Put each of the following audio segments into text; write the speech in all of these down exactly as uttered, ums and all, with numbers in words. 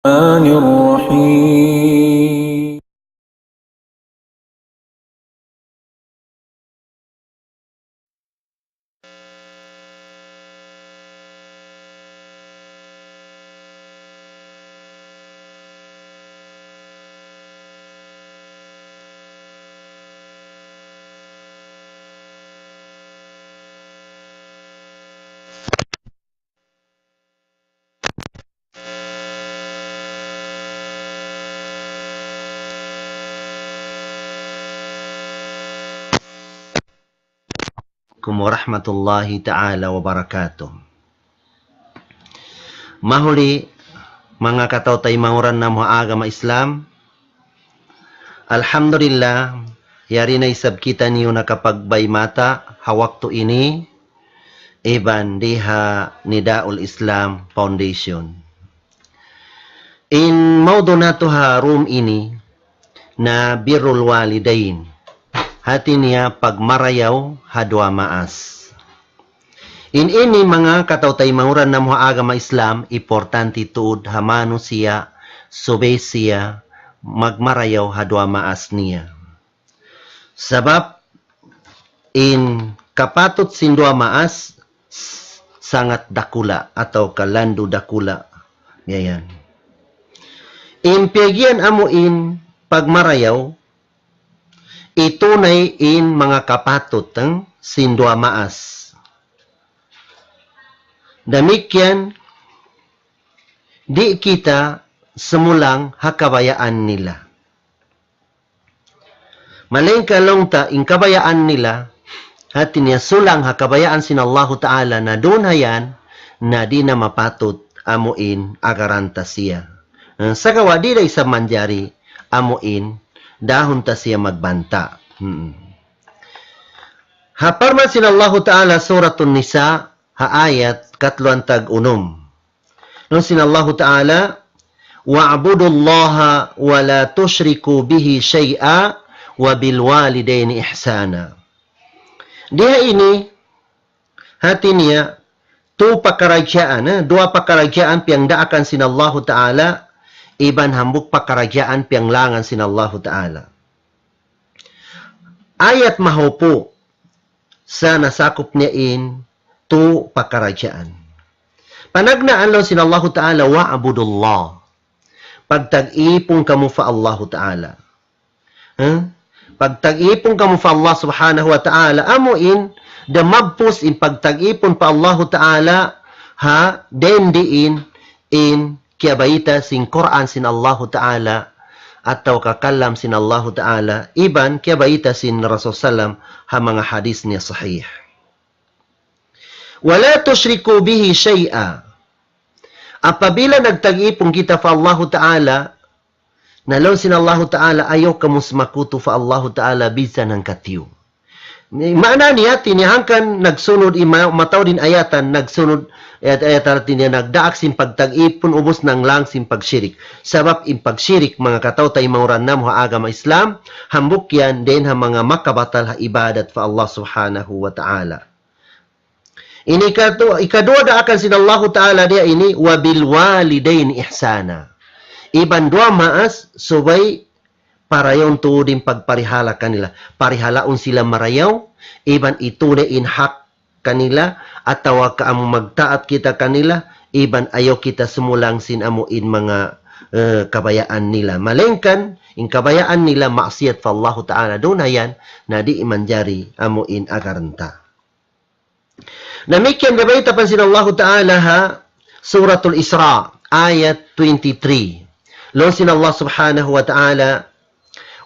الرحمن الرحيم. عليكم ورحمة الله تعالى وبركاته. Mahuli, manga kataw-taymanghuran namu' ha agama Islam. Alhamdulillah, yari na isab kitaniyu nakapagbaymata ha waktu ini, iban di ha Nidaul Islam Foundation. In maudu' natu' ha room ini na birrul walidain. Hati niya pagmarayaw ha duwa maas. In ini manga kataw-taymanghuran namu' ha agama Islam, importante tuud ha manusiya', subay siya magmarayaw ha duwa maas niya. Sabab in kapatut sin duwa maas s-, sangat dakula' atawa ka landu' dakula'. Yan. In piyagiyan amu in pagmarayaw, itunay in manga kapatut, eh, sin duwa maas. Damikkiyan, di' kita sumulang ha kabayaan nila. Malayngkan laung ta in kabayaan nila, hati niya sulang ha kabayaan sin Allahu Ta'ala na duun ha yan, na di' na mapatut amu in agaran ta siya. Eh, sagawa' di' da isab manjari amu in dahun ta siya magbanta'. Hmm. Ha parman sin Allahu Ta'ala Suratun Nisa, ha ayat katluan tag unum. Laung sin Allahu Ta'ala, "واعبدوا الله ولا تشركوا به شيئا وبالوالدين إحسانا." Di ha ini, hati niya, tu pakaradjaan, eh, duwa pakaradjaan piyangdaakan sin Allahu Ta'ala, iban hambuuk pakaradjaan piyanglangan sin Allahu Ta'ala. Ayat mahupu', sa' nasakup niya in tu pakaradjaan. Panagnaan laung sin Allahu Ta'ala, "واعبدوا الله." Pagtag-ipun kamu pa Allahu Ta'ala. Ha? Pagtag-ipun kamu pa Allah Subhanahu wa Ta'ala. Amu in, damagpus in pagtag-ipun pa Allahu Ta'ala, ha, dayn diin in kiyabayta' sin Qur'an sin Allahu Ta'ala, atawa ka kalam sin Allahu Ta'ala, iban kiyabayta' sin Rasul sallam ha manga hadis niya sahih. "ولا تشركوا به شيئا." Apabila nagtag-ipun kita pa Allahu Ta'ala, na laung sin Allahu Ta'ala, ayaw kamu sumakutu pa Allahu Ta'ala bisan hangkatiyu. Ni-, maana niya, hati niya hangkan nagsunud ima-, mataud in ayatan, nagsunud ayat-ayat, hati niya nagdaak sin pagtag-ipun, ubus nanglang sin pagshirik. Sabab in pagshirik, manga kataw-taymanghuran namu' ha agama Islam, hambuuk yan dayn ha manga makabatal ha ibadat pa Allah Subhanahu wa Ta'ala. Ini katu-, ikaduwa daakan sin Allahu Ta'ala diya ini, "وبالوالدين إحسانا." Iban duwa maas, subay parayawun tuud in pagparihala kanila. Parihalaun sila marayaw, iban itunay in hak kanila, atawa ka amu magtaat kita kanila, iban ayaw kita sumulang sin amu in manga, eh, kabayaan nila. Malayngkan, in kabayaan nila maksiyat pa Allahu Ta'ala. Duun ha yan, na di' manjari amu in agaran ta. Damikkiyan da bayta' pa sin Allahu Ta'ala ha Suratul Isra, ayat twenty-three. Laung sin Allah Subhanahu wa Ta'ala,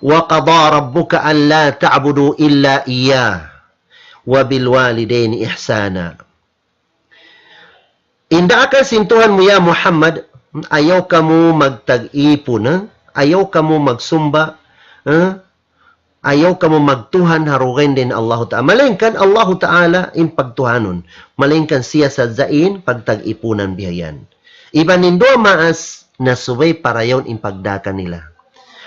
"وقضى ربك ألا تعبدوا إلا إياه وبالوالدين إحسانا." In daakan sin Tuhan mu, ya Muhammad, ayaw kamu magtag-ipun, ha? Ayaw kamu magsumba, ha? Ayaw kamu magtuhan ha dugaing dayn Allahu Ta'ala. Malayngkan Allahu Ta'ala in pagtuhanun. Malayngkan siya sadja in pagtag-ipunan bihayan. Iban in duwa maas na subay parayawun in pagdaak nila.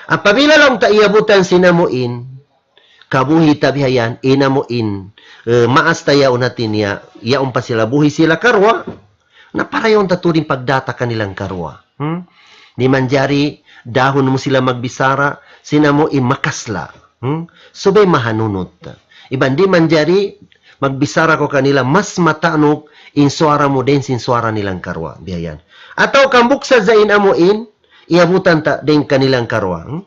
Apabila laung ta iyabutan sin amu in kabuhi' ta bihayan, in amu in, eh, maas ta yaun, hati niya, yaun pa sila, buhi' sila karuwa, na parayawun ta tuud in pagdaak kanila karuwa. Hmm? Di' manjari dahun mu sila magbichara sin amu in makasla. Hmm? Subay mahanunut. Iban di' manjari magbichara kaw kanila mas matanug in suwara mu dayn sin suwara nila hangkaruwa. Biya' yan. Atawa hambuuk sadja in amu in, iyabutan ta dayn kanila hangkaruwa. Hmm?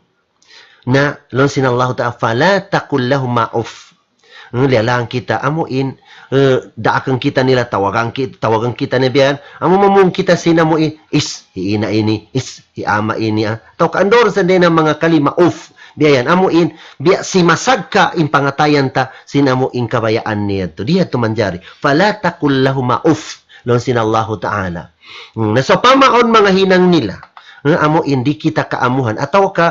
Na, laung sin Allahu Ta'ala, فلا تقل لهما أف. Hmm, liyalaan kita, amu in, eh, daakan kita nila, tawagan ki-, tawagan kita nila biya' yan. Amu mamung kita sin amu in, is, hi ina' ini, is, hi ama' ini, ah. Atawa ka andur sa dayn ha manga kalima, uf. Biya' yan, amu in, biya' simasagka' in pangatayan ta, sin amu in kabayaan niya tu. Di' yadtu manjari. فلا تقل لهما أف. Laung sin Allahu Ta'ala. Hmm, na sawpama awn manga hinang nila, eh, amu in di' kita kaamuhan, atawa ka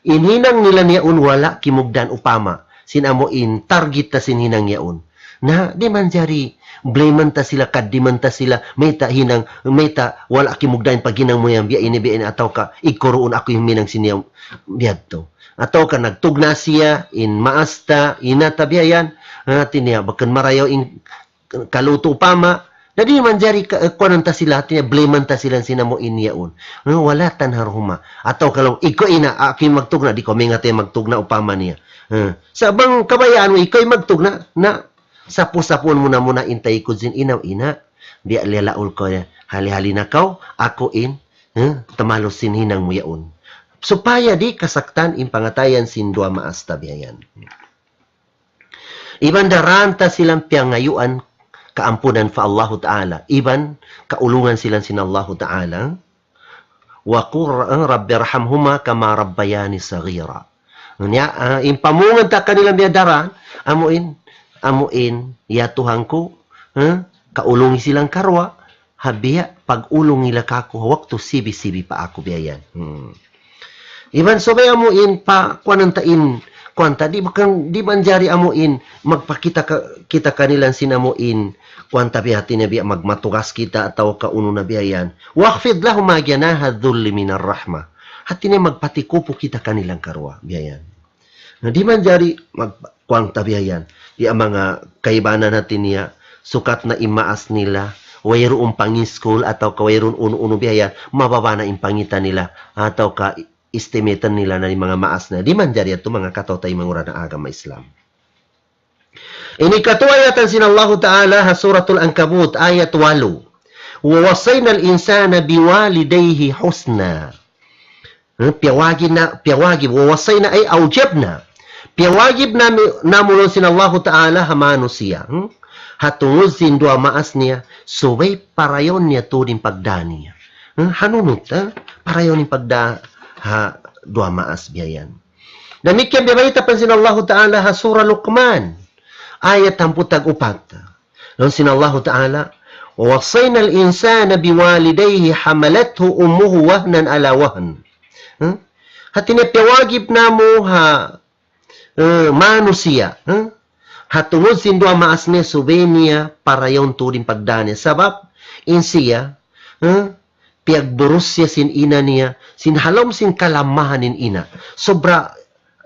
in hinang nila niya yaun wala' kimugdan upama sin amu in target ta sin hinang yaun. Na, di' manjari, blame-an ta sila, kaddiman ta sila, mayta' hinang, mayta' wala' kimugdan paghinang mu yan, biya' ini, biya' ini, atawa ka, igkuruun aku in hinang sin yan, biya' yadtu. Atawa ka nagtugna' siya, in maas ta, ina' ta biya' yan, hati niya, bukun marayaw in kalutu upama, na di' manjari ka, eh, kuwanan ta sila, hati niya, blame-an ta sila sin amu in yaun. Eh, ولا تنهرهما. Atawa ka laung, ikaw ina', aku in magtugna', di' kaw maingat in magtugna' upama niya. Eh, sa' bang kabayaan mu, ikaw in magtugna', na, sapu-sapuun mu na muna in taykud sin ina', ina'. Biya' liyalaul kaw ya, hali-hali na kaw, aku in, eh, tumalus sin hinang mu yaun. Supaya di' kasaktan in pangatayan sin duwa maas ta biya' yan. Iban daraan ta silang piyangayuan kaampunan pa Allahu Ta'ala. Iban kaulungan sila sin Allahu Ta'ala. وقل رب ارحمهما كما ربياني صغيرا. Niya, ah, in pamungan ta kanila biya' daraan, amu in, amu in, ya Tuhan ku, eh, kaulungi silang karuwa, ha biya' pag-ulung nila kaku' waktu sibi-sibi pa aku biya' yan. Hmm. Iban subay amu in pa, kuwanan ta in, kuwan ta, di' bukun, di' manjari amu in, magpakita ka, kita kanila sin amu in, kuwan ta biya' hati niya biya' magmatugas kita atawa ka unu na biya' yan. واخفض لهما جناح الذل من الرحمة. Hati niya magpatikupu kita kanila karuwa, biya' yan. Na di' manjari mag-, kuwan ta biya' yan. Di' ha manga kaibanan hati niya, sukat na in maas nila, wayruun pangiskul atawa ka wayruun unu-unu biya' yan, mababa na in pangita' nila, atawa ka estimate nila na in manga maas na. Di' manjari yadtu manga kataw-taymanghuran ha agama Islam. Ini katu' ayatan sin Allahu Ta'ala ha Suratul Ankabut, ayat walu. ووصينا الإنسان بوالديه حسنا. Eh, piyawajib na, piyawajib, ووصينا أي أوجبنا. Piyawajib nami-, namu' laung sin Allahu Ta'ala ha manusiya'. Hmm? Ha tungud sin duwa maas niya, subay parayaw niya tuud in pagdā niya. Hmm? Hanunut, eh? Parayaw in pagdā ha duwa maas biya' yan. Damikkiyan biya' bayta' pa sin Allahu Ta'ala ha Surah Luqman. Ayat hangpu' tag-upat. Laung sin Allahu Ta'ala, ووصينا الإنسان بوالديه حملته أمه وهنا على وهن. Hmm? Hati niya piyawajib namu' ha, eh, manusiya', hmm? Ha tungud sin duwa maas niya subay niya parayawun tuud in pagdā niya. Sabab, in siya, hmm? Piyagburus siya sin ina' niya, sin ha lawm sin kalamahan in ina'. Sobra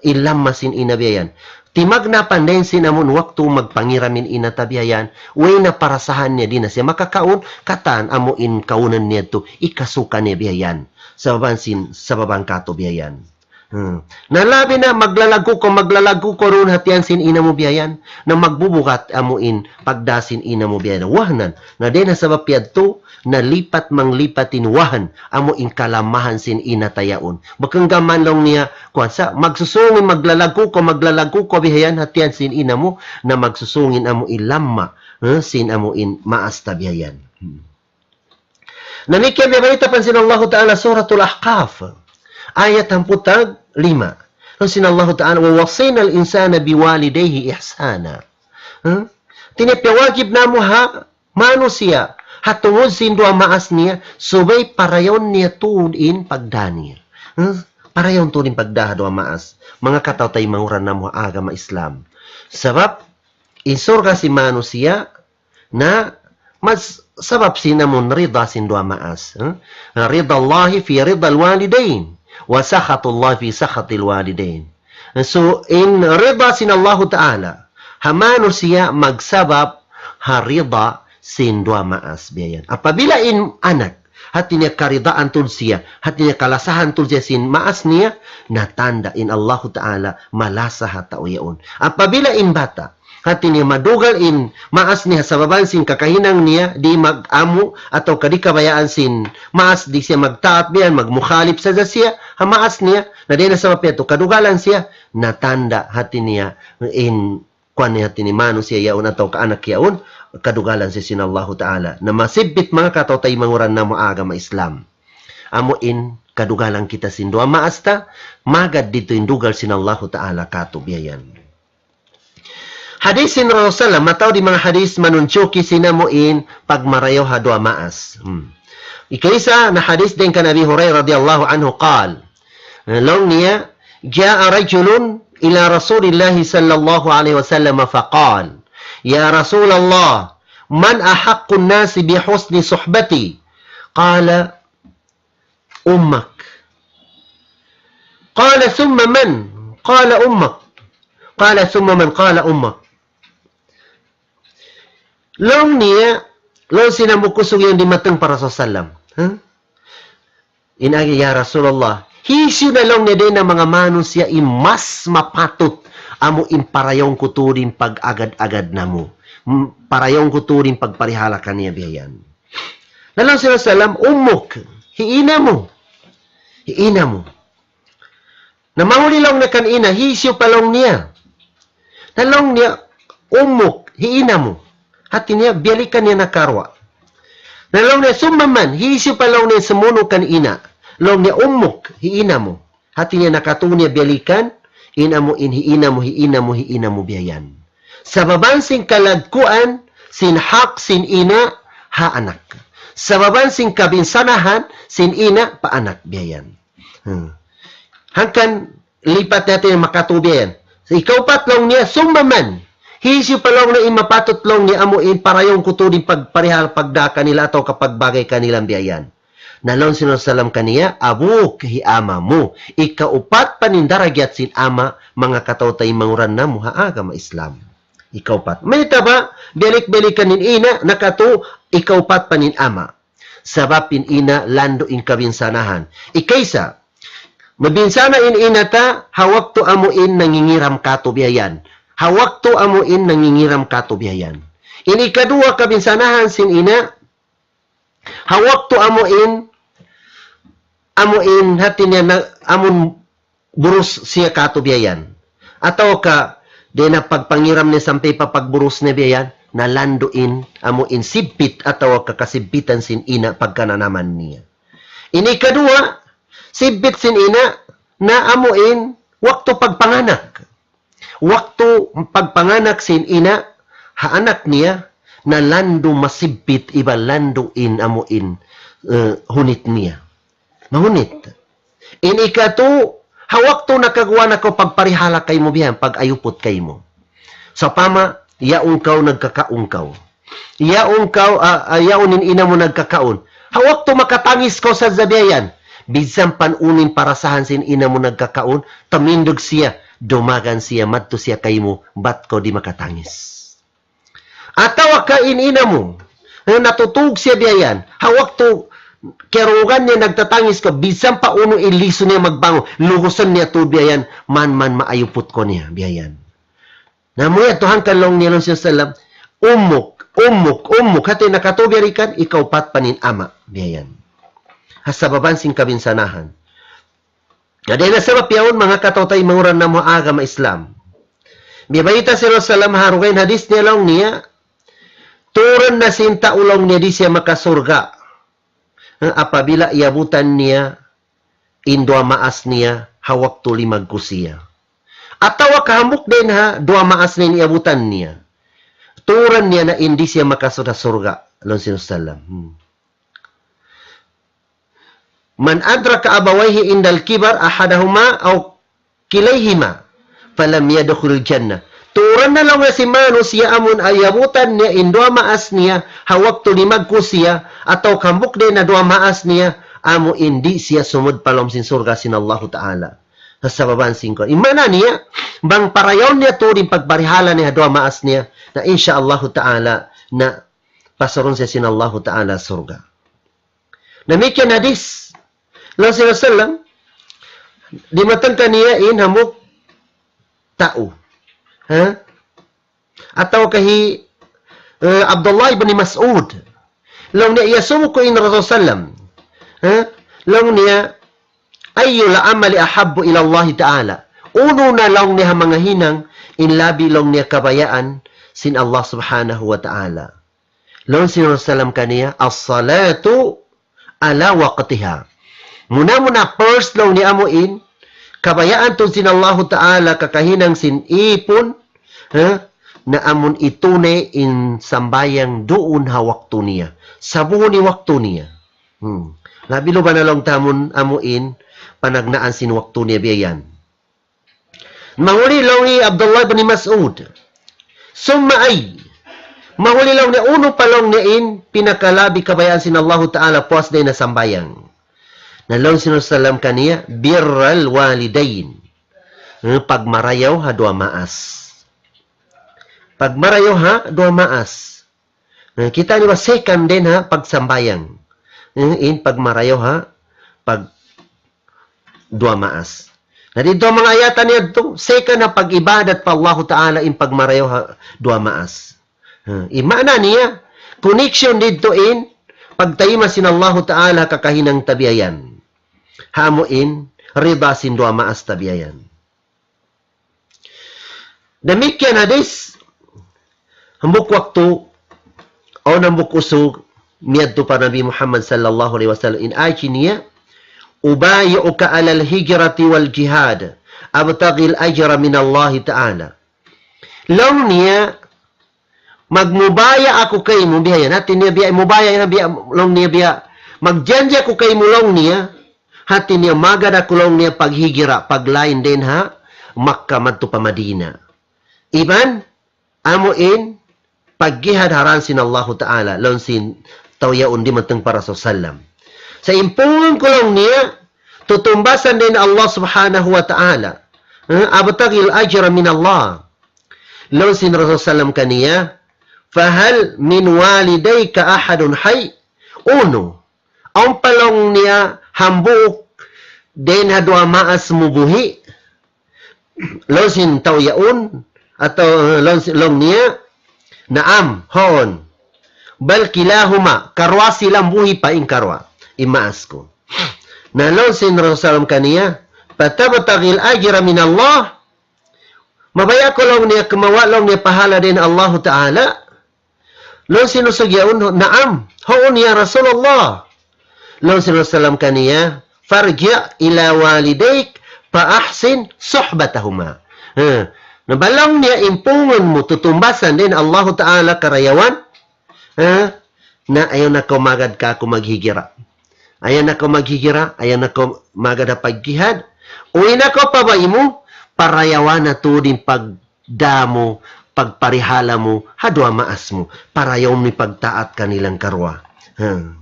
in lamma sin ina' biya' yan. Timagna' pa dayn sin amun waktu magpangiram in ina' ta biya' yan, way na parasahan niya di' na siya makakaun, katan amu in kaunan niya tu, ikasuka niya biya' yan. Sababan sin, sababan katu' biya' yan. Hmm. Na labi na maglalaggu' kaw, maglalaggu' kaw duun hati yan sin ina' mu biya' yan. Na magbubugat amu in pagdā sin ina' mu biya' yan. Wahnan. Na dayn ha sabab yadtu, na lipat manglipat in wahn, amu in kalamahan sin ina' ta yaun. Bukun gam laung niya, kuwan sa, magsusūng in maglalaggu' kaw, maglalaggu' kaw biya' yan hati yan sin ina' mu, na magsusūng in amu in lamma, eh, sin amu in maas ta biya' yan. Hmm. Damikkiyan biya' bayta' pa sin Allahu Ta'ala Suratul Ahqaf. Ayat hangpu' tag lima. Laung sin Allahu Ta'ala, ووصينا الإنسان بوالديه إحسانا. Hmm? Hati niya piyawajib namu' ha manusiya', ha tungud sin duwa maas niya, subay parayawun niya tuud in pagdā niya. Hmm? Parayawun tuud in pagdā ha duwa maas. Manga kataw-taymanghuran namu' ha agama Islam. Sabab, in surga' sin manusiya', na mas sabab sin amun rida sin duwa maas, eh? رضا الله في رضا الوالدين، وسخط الله في سخط الوالدين. So, in rida sin Allahu Ta'ala ha manusiya' magsabab ha rida sin duwa maas biya' yan. Apabila in anak hati niya karidaan tuud siya, hati niya kalasahan tuud siya sin maas niya, na tanda' in Allahu Ta'ala malasa ha tau yaun. Apabila in bata', hati niya madugal in maas niya sababan sin kakahinang niya, di' mag-amu atawa ka di' kabayaan sin maas, di' siya magtaat biya' yan, magmukhalif sadja siya ha maas niya, na dayn ha sabab yadtu kadugalan siya, na tanda' hati niya in kuwan niya hati niya manusiya' yaun atawa ka anak yaun, kadugalan siya sin Allahu Ta'ala. Na masibbit manga kataw-taymanghuran namu' ha agama Islam. Amu in kadugalan kita sin duwa maas ta, magad didtu in dugal sin Allahu Ta'ala katu' biya' yan. Hadis sin Rasulullah, mataud in manga hadis manunjuki sin amu in pagmarayaw ha duwa maas. Hmm. Ikaisa na hadis dayn kan Abi Hurairah radiyallahu anhu qal, laung niya, جاء رجل إلى رسول الله صلى الله عليه وسلم فقال: يا رسول الله، من أحق الناس بحسن صحبتي؟ قال: أمك. قال: ثم من؟ قال: أمك. قال: ثم من؟ قال: أمك. Laung niya, laung sin hambuuk usug yan dimatung pa Rasul sallam. Ha? In agi, "Ya Rasulullah, hisiyu na laung niya dayn ha manga manusiya' in mas mapatut amu in parayaw ku tuud in pag-agad-agad namu'. M-, parayaw ku tuud in pagparihala kaniya biya' yan." Na laung sin Rasul sallam, "Ummuk, hi ina mu. Hi ina mu." Na mahuli laung niya kan ina, hisiyu pa laung niya. Na laung niya, "Ummuk, hi ina mu." Hati niya, biyalikan niya nakaruwa. Na laung niya, "Summa man?" Hisiyu pa laung niya sumunu' kan ina. Laung niya, "Ummuk, hi ina mu." Hati niya nakatu niya biyalikan, in amu in hi ina mu, hi ina mu, hi ina mu biya' yan. Sababan sin kalagguan, sin hak, sin ina, ha anak. Sababan sin kabinsanahan, sin ina, pa anak biya' yan. Hmm. Hangkan lipat natu' in makatu biya' yan. Ikaupat laung niya, "Summa man?" Hisiyu pa laung niya in mapatut laung niya amu in parayaw ku tuud in pagparihal pagdā kanila atawa ka pagbagay kanila biya' yan. Na laung sin Rasul sallam kaniya, "Abuk, hi ama mu." Ikaupat pa in darajat sin ama, manga kataw-taymanghuran namu' ha agama Islam. Ikaupat. Mayta' ba, biyalik-balikan in ina, nakatu, ikaupat pa in ama. Sabab in ina landu' in kabinsanahan. Ikaisa, mabinsana' in ina ta, ha waktu amu in nangingiram katu biya' yan. Ha waktu amu in nangingiram katu biya' yan. In ikaduwa kabinsanahan sin ina, ha waktu amu in, amu in hati niya na, amun burus siya katu biya' yan. Atawa ka, dayn ha pagpangiram niya sampay pa pagburus niya biya' yan, na landu' in, amu in sibbit atawa ka kasibbitan sin ina pagkananaman niya. In ikaduwa, sibbit sin ina, na amu in waktu pagpanganak. Waktu pagpanganak sin ina, ha anak niya, na landu' masibbit iban landu' in amu in, eh, hunit niya. Mahunit. In ikatu, ha waktu nakaguwa' na kaw pagparihala kaymu biya' yan, pag-ayuput kaymu. Sawpama, yaun kaw nagkakaun kaw. Yaun kaw, ah, ah, yaun in ina mu nagkakaun. Ha waktu makatangis kaw sadja biya' yan. Bisan pa unu in parasahan sin ina mu nagkakaun, tumindug siya, dumagan siya, madtu siya kaymu, bat kaw di' makatangis. Atawa ka in ina mu, eh, natutug siya biya' yan. Ha waktu kiyarugan niya nagtatangis kaw, bisan pa unu in lisu niya magbangun, lugusan niya tuud biya' yan, man-man maayuput kaw niya, biya' yan. Na amu yadtu hangkan laung niya laung sin sallam, "Ummuk, ummuk, ummuk." Hati nakatu biyalikan, ikaupat pa in ama, biya' yan. Ha sababan sin kabinsanahan. Na dayn ha sabab yaun, manga kataw-taymanghuran namu' ha agama Islam. Biya' bayta' sin Rasul sallam ha dugaing hadis niya laung niya, turan na sin tau laung niya di' siya makasurga'. Ha, apabila iyabutan niya in duwa maas niya ha waktu limaggu' siya. Atawa ka hambuuk dayn ha duwa maas niya in iyabutan niya. Turan niya na in di' siya makasud ha surga', laung sin Rasul sallam. Hmm. من أدرك أبويه عند الكبر أحدهما أو كليهما فلم يدخل الجنة. Turan na laung niya sin manusiya' amun iyabutan niya in duwa maas niya, ha waktu limaggu' siya, atawa ka hambuuk dayn ha duwa maas niya, amu in di' siya sumud pa lawm sin surga' sin Allahu Ta'ala. Ha sababan sin kaw. In maana niya, bang parayaw niya tuud in pagparihala niya ha duwa maas niya, na insya Allahu Ta'ala, na pasurun siya sin Allahu Ta'ala surga'. Damikkiyan hadis. Laung sin Rasulullah, dimatang kaniya in hambuuk tau. Ha? Atawa ka hi, eh, Abdullah ibn Mas'ud. Laung niya, iyasubu ku in Rasul sallam. Ha? Laung niya, أي العمل أحب إلى الله تعالى؟ Unu na laung niya ha manga hinang, in labi laung niya kabayaan sin Allah subhanahu wa ta'ala. Laung sin Rasul sallam kaniya, الصلاة على وقتها. Muna-muna first laung niya amu in, kabayaan tuud sin Allahu ta'ala kakahinang sin ipun, ha? Na amun itunay in sambahayang duun ha waktu niya. Sabuhun in waktu niya. Hmm. Labi luba na laung ta amun amu in, panagnaan sin waktu niya biya' yan. Mahuli laung hi Abdullah bin Mas'ud. ثم أي. Mahuli laung niya unu pa laung niya in pinakalabi kabayaan sin Allahu ta'ala puas dayn ha sambahayang. Na laung sin Rasul sallam kaniya, بر الوالدين. Eh, pagmarayaw ha duwa maas. Pagmarayaw ha duwa maas. Eh, kita' niyu ba second dayn ha pagsambahayang. Eh, in pagmarayaw ha pag duwa maas. Na didtu manga ayatan yadtu, second ha pag-ibadat pa Allahu ta'ala in pagmarayaw ha duwa maas. Eh, in maana niya, connection didtu in pagtayma' sin Allahu ta'ala kakahinang ta biya' yan. Ha amu in, rida sin duwa maas ta biya' yan. Damikkiyan hadis, hambuuk waktu, awn hambuuk usug, miyadtu pa Nabi Muhammad sallallahu alayhi wasallam, in agi niya, أبايعك على الهجرة والجهاد أبتغي الأجر من الله تعالى. Laung niya, magmubaya' aku kaymu biya' yan. Hati niya biya', mubaya' yan biya', laung niya biya', magjanji' aku kaymu laung niya. Hati niya magad aku laung niya paghigira, paglain dayn ha Makkah madtu pa Madina. Iban, amu in, pagjihad ha dān sin Allahu ta'ala, laung sin tau yaun dimatung pa Rasul sallam. Sa' in punggung ku laung niya, tutumbasan dayn Allah subhanahu wa ta'ala. Eh, أبتغي الأجر من الله. Laung sin Rasul sallam kaniya, فهل من والديك أحد حي؟ Unu, awn pa laung niya hambuuk dayn ha duwa maas mu buhi'? Laung sin tau yaun, atawa laung sin, laung niya, naam, huun. بل كلاهما, karuwa sila buhi' pa in karuwa, in maas ku. Na laung sin Rasul sallam kaniya, فتبتغي الأجر من الله, mabaya' kaw laung niya kumawa' laung niya pahala dayn Allahu ta'ala. Laung sin usug yaun, naam, huun ya Rasulullah. Laung sin Rasul sallam kaniya, فارجع إلى والديك فأحسن صحبتهما. Ha. Na bang laung niya in punggung mu tutumbasan dayn Allahu ta'ala karayawan, ha? Na ayaw na kaw magad kāku' maghigira. Ayaw na kaw maghigira, ayaw na kaw magad ha pagjihad. Uwi' na kaw pa bāy mu, parayawa na tuud in pagdā mu, pagparihala mu, ha duwa maas mu. Parayaw mu in pagtaat kanilang karuwa. Ha.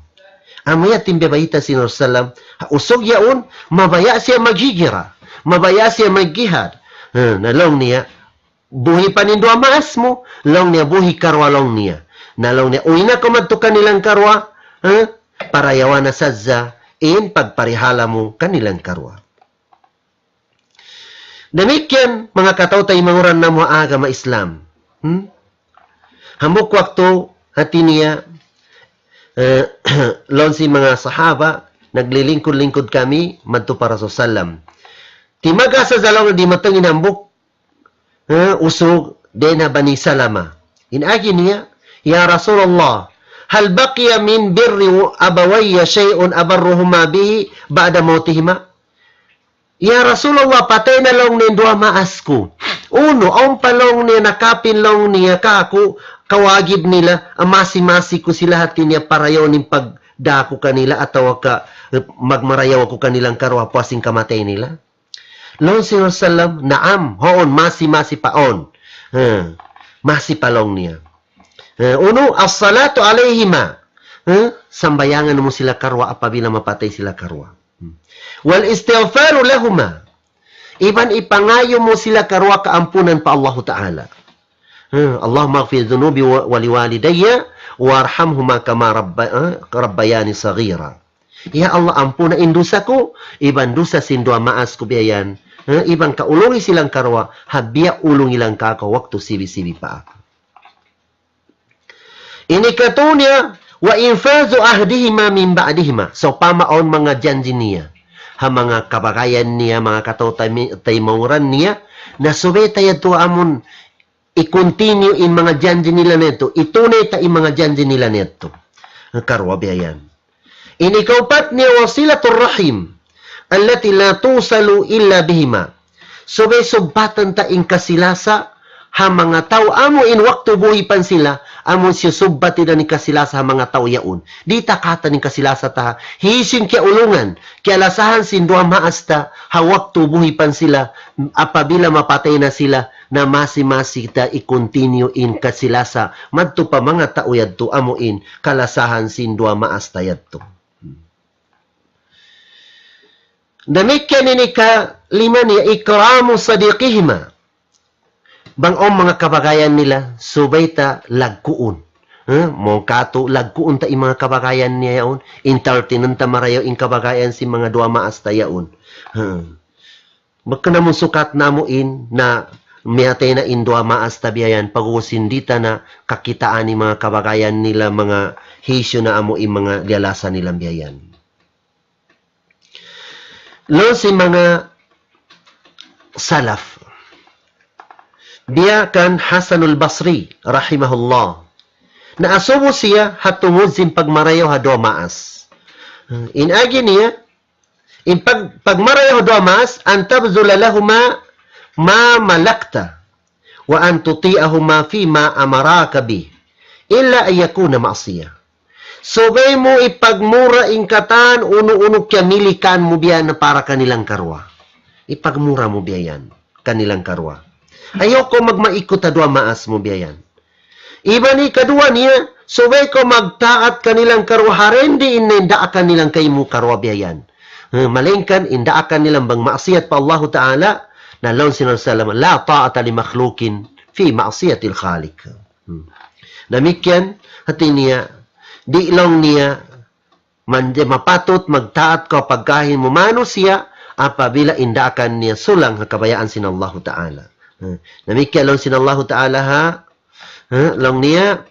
Amu yan in biya' bayta' sin Rasul sallam, ha usug yaun, mabaya' siya maghigira, mabaya' siya magjihad. Ha, na laung niya, buhi' pa in duwa maas mu, laung niya buhi' karuwa laung niya. Na laung niya, uwi' na kaw madtu kanilang karuwa, ha? Parayawa na sadja in pagparihala mu kanilang karuwa. Damikkiyan, manga kataw-taymanghuran namu' ha agama Islam. Hmm? Hambuuk waktu, hati niya, eh, laung sin manga sahaba, naglilingkud-lingkud kami, madtu pa Rasul sallam. Timagasa laung dimatung in hambuuk, eh, usug dayn ha Bani Salama. In agi niya, يا رسول الله، هل بقي من بر أبوي شيء أبرهما به بعد موتهما؟ Ya Rasulullah, patay na laung niya in duwa maas ku. Unu, awn pa laung niya nakapin laung niya kāku', kawajib nila, masi-masi ku sila hati niya parayawun in pagdā ku kanila atawa ka, eh, magmarayaw aku kanilang karuwa puas sin kamatay nila. Laung sin Rasul sallam, naam, huun, masi-masi pa awn. Ha, masi pa laung niya. Ha, unu, الصلاة عليهما. Ha, sambahayangan mu sila karuwa apabila mapatay sila karuwa. Hmm. والاستغفار لهما. Iban ipangayu' mu sila karuwa kaampunan pa Allahu Ta'ala. Ha, اللهم اغفر ذنوبي و-، ولوالدي وارحمهما كما رب-، ha, ربياني صغيرا. Ya Allah, ampuna in dusa ku, iban dusa sin duwa maas ku biya' yan. Ha, iban kaulungi sila karuwa, ha biya' ulung nila kāku' waktu sibi-sibi pa aku. Ini katu' niya, وإنفاذ عهدهما من بعدهما. Sawpama awn manga janji' niya. Ha manga kabagayan niya, manga kataw tay-, taymanghud niya, na subay ta yadtu amun i-continue in manga janji' nila na yadtu, itunay ta in manga janji' nila na yadtu. Karuwa biya' yan. Ini kaupat niya وصلة الرحم التي لا توصل إلا بهما. Subay subbatan ta in kasilasa ha manga tau amu in waktu buhi' pa sila, amu in siyusubbat nila in kasilasa ha manga tau yaun. Di' ta katan in kasilasa ta, hisiyu in kiyaulungan, kiyalasahan sin duwa maas ta, ha waktu buhi' pa sila, apabila mapatay na sila, na masi-masi ta i-continue in kasilasa, madtu pa manga tau yadtu amu in, kalasahan sin duwa maas ta yadtu. Damikkiyan ini kalima niya, إكرام صديقهما. Bang awn manga kabagayan nila, subay ta lagguun. Ha? Mung katu' lagguun ta in manga kabagayan niya yaun, entertainan ta marayaw in kabagayan sin manga duwa maas ta yaun. Ha? Bang amun sukat namu' in, na miyatay na in duwa maas ta biya' yan, pag'ubus di' ta na kakitaan in manga kabagayan nila, manga hisiyu na amu in manga liyalasahan nila biya' yan. Laung sin manga salaf. Biya' kan Hasanul Basri, rahimahullah. Na asubu siya ha tungud sin pagmarayaw ha duwa maas. In agi niya, in pag-, pagmarayaw ha duwa maas, أن تبذل لهما ما ملكت وأن تطيعهما فيما أمراك به إلا أن يكون معصية. Subay mu ipagmura in katan unu-unu kiyamilikan mu biya' na para kanilang karuwa. Ipagmura mu biya' yan, kanilang karuwa. Ayaw kaw magmaikut ha duwa maas mu biya' yan. Iban ikaduwa niya, subay kaw magtaat kanilang karuwa ha dindi in daakan nila kaymu karuwa biya' yan. Eh, malaingkan in daakan nila bang maksiyat pa Allahu Ta'ala, na laung sin Rasulullah, لا طاعة لمخلوق في معصية الخالق. Hmm. Damikkiyan, hati niya, di' laung niya, manja mapatut magtaat kaw pagkahi mu manusiya', apabila in daakan niya sulang ha kabayaan sin Allahu Ta'ala. Hmm. Damikkiyan laung sin Allahu Ta'ala ha, ha, laung niya,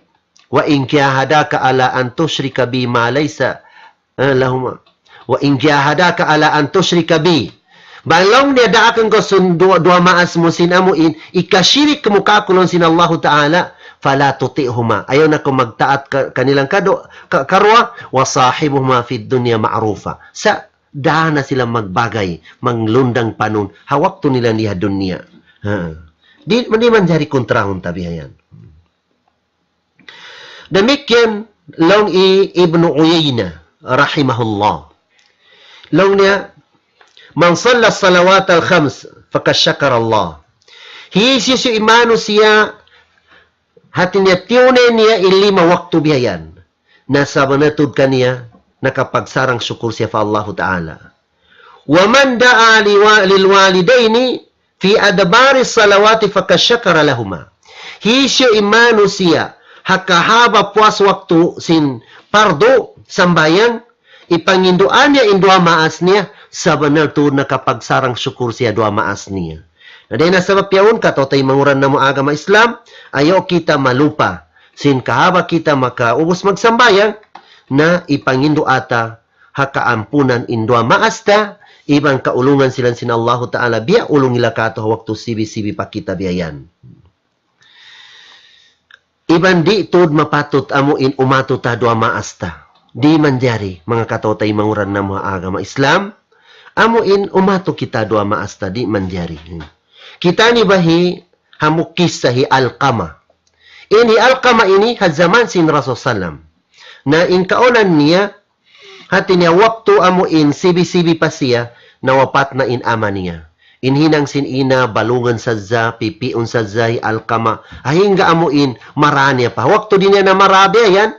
وإن جاهداك على أن تشرك بي ما ليس eh, لهما. وإن جاهداك على أن تشرك بي. Bang laung niya daakan kaw sin duwa, duwa maas mu sin amu in, hikashirik mu kāku' laung sin Allahu Ta'ala, فلا تطعهما. Ayaw na kaw magtaat ka-, kanilang kadu-, ka-, karuwa, وصاحبهما في الدنيا معروفا. Sa' daan na sila magbagay, manglundang panun, ha waktu nila di ha dunya. Ha. Di', di' manjari kontrahun ta biya' yan. Damikkiyan laung hi Ibnu Uyayna rahimahullah. Laung niya, من صلى الصلوات الخمس فقد شكر الله. Hisiyu-siyu in manusiya', hati niya tiyunay niya in lima waktu biya' yan, na sabunnal tuud kaniya nakapagsarang-sukul siya pa Allahu Ta'ala. ومن دعا لوا-، للوالدين في أدبار الصلوات فقد شكر لهما. Hisiyu in manusiya', ha kahaba' puas waktu sin pardu, sambahayang, ipanginduan niya in duwa maas niya, sabunnal tuud nakapagsarang-sukul siya duwa maas niya. Na dayn ha sabab yaun, kataw-taymanghuran namu' agama Islam, ayaw kita malupa. Sin kahaba' kita makaubus magsambahayang, na ipanginduan ta ha kaampunan in duwa maas ta, iban kaulungan sila sin Allahu Ta'ala, biya' ulung nila kātu' ha waktu sibi-sibi pa kita biya' yan. Iban di' tuud mapatut amu in umatu ta duwa maas ta. Di' manjari, manga kataw-taymanghuran namu' ha agama Islam, amu in umatu kita duwa maas ta, di' manjari. Kita' niyu ba hi hambuuk kissa hi Alqama. In hi Alqama ini ha jaman sin Rasul sallam. Na in kaunan niya, hati niya waktu amu in sibi-sibi pa siya, nawapat na in ama niya. In hinang sin ina, balungan sadja, pipiun sadja hi Alqama. Hangga amu in mara niya pa. Waktu di' niya na mara biya' yan,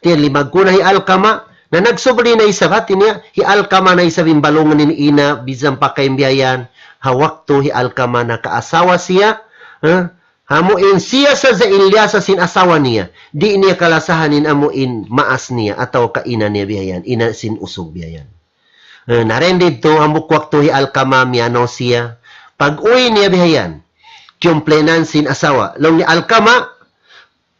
tiyan limaggu' na hi Alqama, na nagsubli na isab hati niya, hi Alqama na isab in balungan in ina, bisan pa kay biya' yan. Ha waktu hi Alqama nakaasawa siya, ha? Amu in siya sadja in liyasa sin asawa niya. Di' niya kalasahan in amu in maas niya atawa ka ina niya biya' yan. Ina sin usug biya' yan. Eh, na dayn didtu, hambuuk waktu hi Alkama miyanaw siya. Pag-uwi niya biya' yan. Kiyumplinan sin asawa. Laung niya, "Alkama,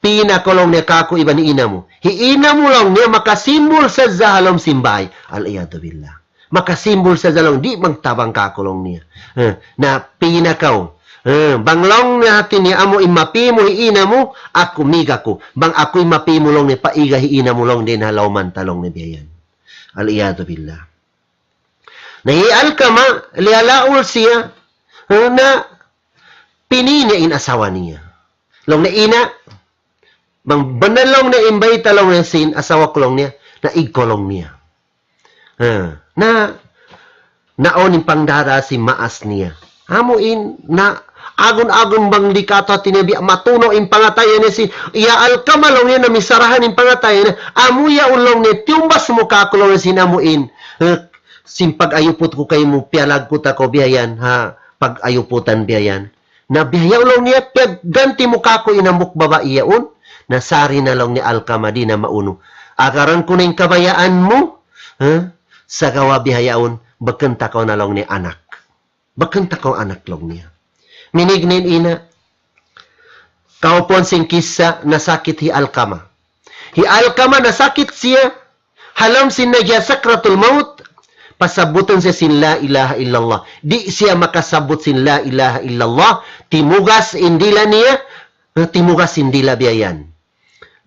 pī na kaw laung niya kāku' iban hi ina mu. Hi ina mu laung niya makasimbul sadja ha lawm sin bāy." Al-iyadhu billah. Makasimbul sadja laung, di' magtabang kāku' laung niya. Eh, na pī na kaw. Eh, bang laung niya hāti niya amu in mapī mu hi ina mu, aku miga ku. Bang aku in mapī mu laung niya paiga hi ina mu laung niya ha lawman ta laung niya biya' yan. Al-iyadhu billah. Na hi Alkama, liyalaul siya, eh, na pī niya in asawa niya. Laung niya ina, bang bennal laung niya in bayta' laung niya sin asawa ku laung niya, na ig kaw laung niya. Ha, na, na awn in pangdara sin maas niya. Amu in, na, agun-agun bang di' katu' hāti niya biya' matunaw in pangatayan niya sin, ya Alkama laung niya na misarahan in pangatayan niya. Amu yaun laung niya, tiyumbas mu kāku' laung niya sin amu in. Eh, sin pag-ayuput ku kaymu, piyalaggu' ta kaw biya' yan, ha, pag-ayuputan biya' yan. Na biya' yaun laung niya, piyagganti mu kāku' in hambuuk babai yaun. Na sari na laung niya Alkama di' na maunu. Agaran ku na in kabayaan mu, ha? Sagawa' biya' yaun, bukun ta kaw na laung niya anak. Bukun ta kaw anak laung niya. Minig na in ina, kahapun sin kissa nasakit hi Alkama. Hi Alkama nasakit siya, ha lawm sin nagiya sakratul maut, pasabbutun siya sin la ilaha illallah. Di' siya makasabbut sin la ilaha illallah, timugas in dila niya, eh, timugas in dila biya' yan.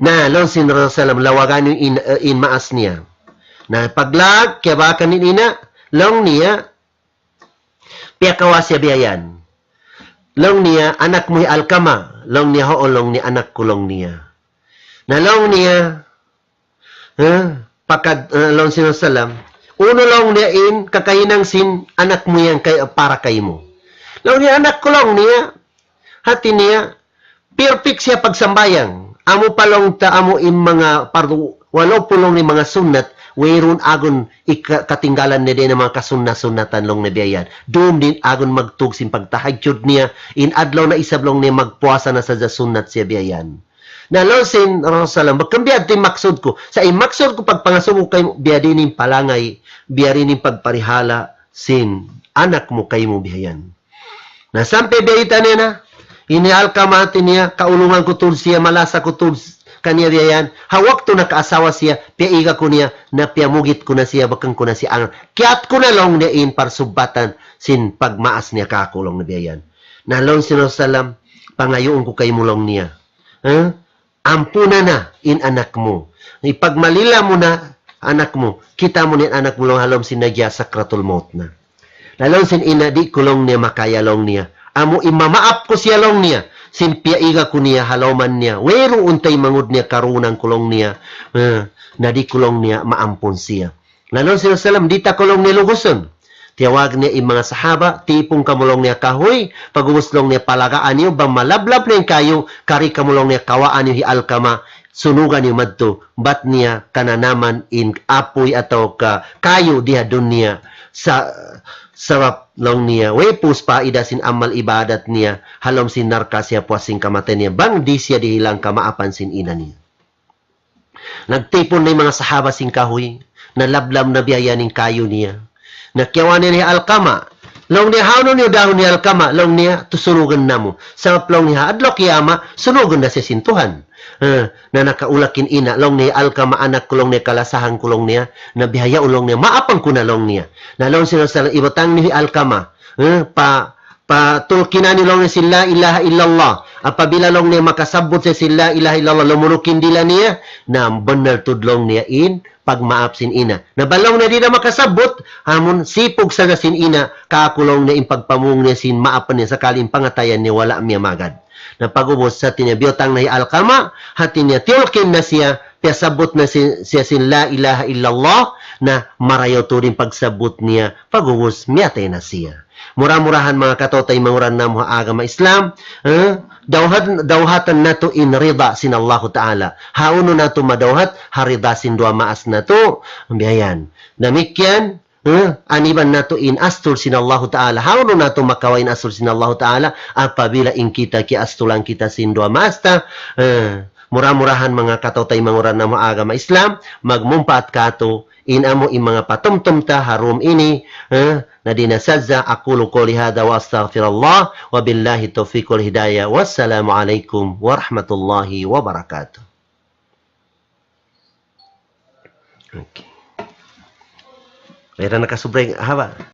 Na, laung sin Rasulullah, lawagan niyu in, eh, in maas niya. Na, paglag, kiyabakan in ina, laung niya, piyakawa siya biya' yan. Laung niya, anak mu hi Alkama. Laung niya, huun laung niya, anak ku laung niya. Na laung niya, ha? Pakad, eh, laung sin Rasulullah, unu laung niya in kakahinang sin anak mu yan kay, para kaymu. Laung niya, anak ku laung niya, hāti niya, perfect siya pagsambahayang. Amu pa laung ta, amu in manga pardu, walaupun laung niya manga sunnat, wayruun agun ika-, katinggalan niya dayn ha manga kasunna-sunnatan laung niya biya' yan. Dum dayn agun magtug sin pagtahajjud niya, in adlaw na isab laung niya magpuasa na sadja sunnat siya biya' yan. Na laung sin Rasulullah, bukun biya' diin in maksud ku. Sa' in maksud ku pagpangasubu kaymu, biya' diin in palangay, biya' diin in pagparihala sin anak mu kaymu biya' yan. Na sampay biya' diin na, ini Alkama hāti niya, kaulungan ku tuud siya, malasa ku tuud kaniya biya' yan. Ha waktu nakaasawa siya, piyaiga ku niya, na piyamugit ku na siya, bukun ku na siya angan. Kiyat ku na laung niya in parsubbatan sin pagmaas niya kāku' laung niya biya' yan. Na laung sin Rasulullah, pangayuun ku kaymu laung niya. Ha? Ampuna na in anak mu. Ipagmalila mu na anak mu. Kita' mu na in anak mu laung ha lawm sin nagiya sakratul maut na. Na laung sin ina, di' ku laung niya makaya laung niya. Amu in mamaap ku siya laung niya. Sin piyaiga ku niya ha lawman niya. Wayruun taymanghud niya karunang ku laung niya. Eh, na di' ku laung niya maampun siya. Na laung sin Rasulullah, di' ta kaw laung niya lugusun. Tiyawag niya in manga sahaba, tipun kamu laung niya kahuy, pag'ubus laung niya palagaan niyu, bang malablab na in kayu, kari kamu laung niya kawaan niyu hi Alkama, sunugan niyu madtu, bat niya kananaman in apuy atawa ka kayu di ha dunya, sa-, sabab laung niya, way puus paida sin amal ibadat niya, ha lawm sin narka' siya puas sin kamatay niya, bang di' siya dihilan kamaapan sin ina niya. Nagtipun na in manga sahaba sin kahuy, nalablab na biya' yan in kayu niya. Na kiyawaan niya hi Alkama. Laung niya, hawnu niyu dahun hi Alkama? Laung niya, tusunugun namu'. Sabab laung niya, ha adlaw kiyamat, sunugun na siya sin Tuhan. Eh, na nakaulak in ina, laung niya, Alkama anak ku laung niya, kalasahan ku laung niya, na bihaun laung niya, maapan ku na laung niya. Na laung sin Rasulullah, ibutang niyu hi Alkama, eh, pa, patulkinan niyu laung niya sin la ilaha illallah. Apabila laung niya makasabbut siya sin la ilaha illallah, lumunuk in dila niya, na bennal tuud laung niya in pagmaap sin ina. Na bang laung niya di' na makasabbut, amun sipug sadja sin ina, kāku' laung niya in pagpamung niya sin maap niya sakali in pangatayan niya wala' miyamagad. Na pag'ubus hāti niya biyutang na hi Alkama, hāti niya tiyulkin na siya, piyasabbut na si-, siya sin la ilaha illallah, na marayaw tuud in pagsabbut niya, pag'ubus miyatay na siya. Mura-murahan manga kataw-taymanghuran namu' ha agama Islam, eh, dawhat-, dawhatan natu' in rida sin Allahu Ta'ala. Hawnu natu' madawhat, ha rida sin duwa maas natu', biya' yan. Damikkiyan, Eh, aniban natu' in astul sin Allahu Ta'ala. Hawnu natu' makawa' in astul sin Allahu Ta'ala? Apabila in kita kiyastulan kita sin duwa masta, eh, mura-murahan manga kataw-taymanghuran namu' agama Islam, magmumpaat katu', in amu in manga patumtum ta ha dum ini, eh, na di' na sadja. أقول قولي هذا وأستغفر الله، وبالله التوفيق والهداية، والسلام عليكم ورحمة الله وبركاته. Okay. Mayta' nakasubra in haba'?